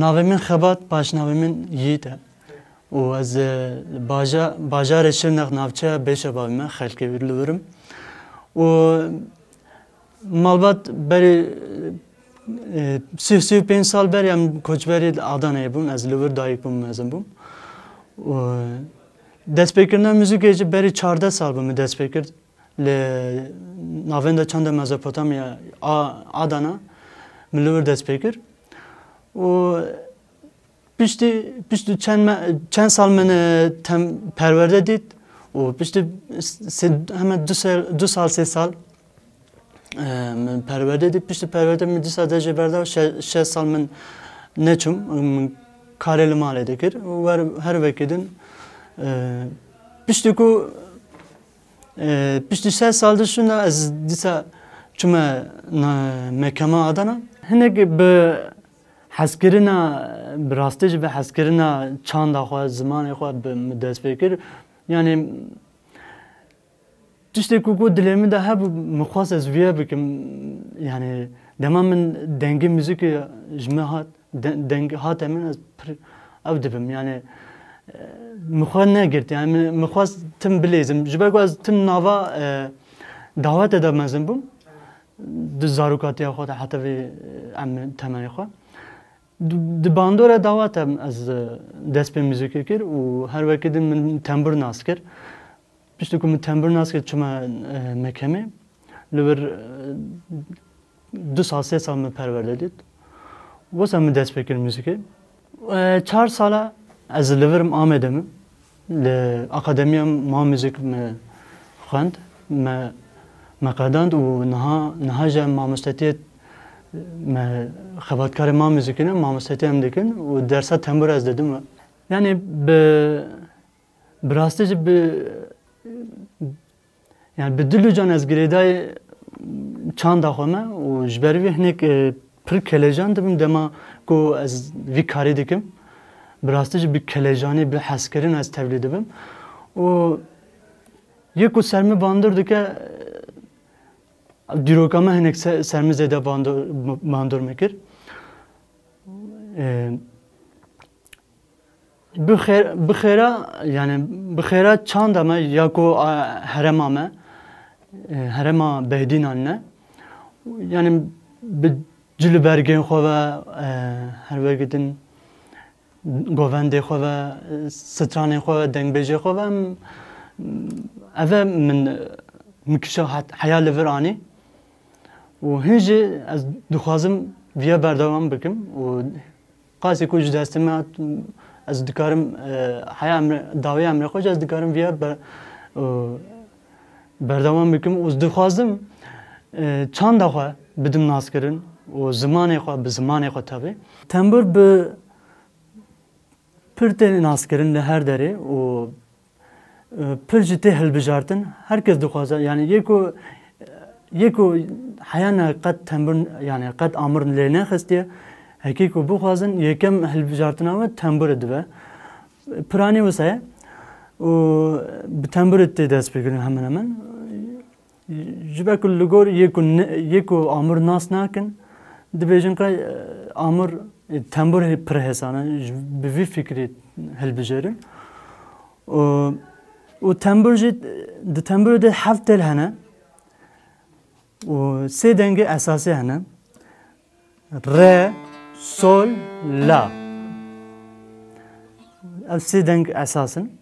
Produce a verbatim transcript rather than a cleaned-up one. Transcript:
Navê min Xebat, paşnavê min Yiğit e. Û ez, e, baja-, bajarê Şirnex navçeya Bêşeva me, xelkê wî li wir im. Û malbat berî, e, sî, sî û pênc sal berî em koçberî Adanayê bûn, ez li wir dayik bûm, mezin bûm. Û destpêkirina muzîkê jî berî çardeh sal bû min dest pê kir. Li navenda çanda Mezopotamya a, Adana min li wir dest pê kir. Û piştî, piştî çend me, çend sal min, e, tem-, perwerde dît û piştî s-, sê, heme du sal, du sal, sê sal, e, min perwerde dît. Piştî perwerde min dîsa de jê berda şe-, şeş sal min neçûm. Min karê li malê dikir. Wer, her wekî din, e, piştî ku, e, piştî şeş sal de şûna ez dîsa çûme na-, mekema Adana. Hinek bi hezkirina, bi rastî jî bi hezkirina çanda xwe, zimanê xwe bi min dest pê kir. Yanî tiştê ku, ku dilê min de hebû, min xwest ez viya bikim. Yanî dema min dengê muzîkê ji min hat, de-, deng hate min, ez pir ew dibim. Yanî, e, min xwe negirt. Yanî min, min xwest tim bilêzim. Ji ber ku ez tim nava, e, dawetê de mezin bûm. Di zarokatiya xwe de heta vê, e, em temenê xwe. Di, di bandora dawet em ez, e, dest pê muzîkê kir û her wekî din min tembûr nas kir. Piştî ku min tembûr nas kir, çûme, e, mekemê. Li wir, e, du sal, sê sal min perwerde dît. Wisa min dest pê kir muzîkê. E, çar sala ez li vir im, Amedê me. Li Akademiya Ma Muzîk me xwend, me, me qedand û niha, niha jî em mamostetiyê, me xebatkarê Ma Muzîkê ne, mamostetiyê em dikin û dersa tembûr ez didim. Yanî bi, bi rastî jî bi, yanî bi dil û can ez girêdayî çanda xwe me û ji ber vî hinek, e, pir kelejan dibim dema ku ez vî karî dikim. Bi rastî jî bi kelejanî, bi hezkirin ez tevlî dibim. Û yê ku ser min bandor dike, e, dîroka me hinek se-, ser min zêde bandor, bandor me kir. E, Bi xêr-, bi xêra, yanî bi xêra çanda me ya ku, a, herêma me, e, herêma Behdînan ne. Yanî bi cil û bergên xwe ve, e, her wekî din govendê xwe ve, e, stranên xwe ve, dengbêjê xwe ve em, ev e min, min kişa het-, heya li vir anî. Û hin jî ez dixwazim viya berdewam bikim û qasî ku ji destê me hat, ez dikarim, e, heya emre, dawê emrê xwe jî ez dikarim viya ber-, û berdewam bikim û ez dixwazim, e, çanda xwe bidim naskirin û zimanê xwe bi zimanê xwe tevê. Tembûr bi pir tê naskirin li her derê û, e, pir jî tê hilbijartin. Her kes dixwaze, yanî yê ku, yê ku heyana qet tembûr, yanî qet amir lê nexistiye, hekî ku bixwazin, yekem hilbijartina we tembûrê dibe. Piranî wisa ye û bi tembûrê tê dest pê kirin hemen hemen. Ji ber ku li gor yê ku ne, yê ku amir nas nakin, dibêjin qey, e, amir, e, tembûr hê-, pir hêsan e, ji, bi vî fikrî hilbijêrin. Û, û tembûr jî, di tembûrê de heft têl hene û sê dengê esasî hene. Re, sol, la. Ev sê deng esas in.